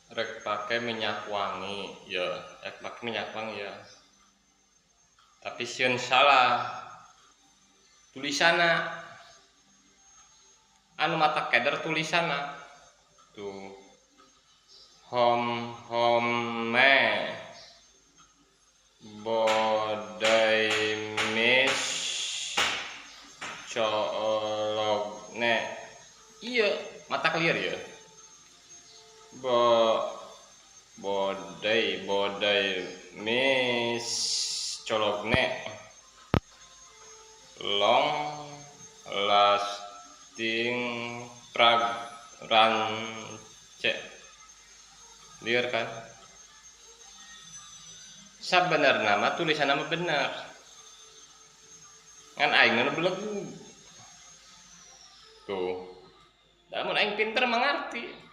Rek pake minyak wangi ya, rek pake minyak wangi ya, tapi sieun salah tulisanna. Anu mata keder tulisanna tuh, home home body mist cologne. Iya, mata clear ya. Bo body body mist cologne long lasting fragrance. Liar kan? Sebenarnya mah tulisan nama bener, ngan aing nu belegu tuh. Namun aing pinter mengerti.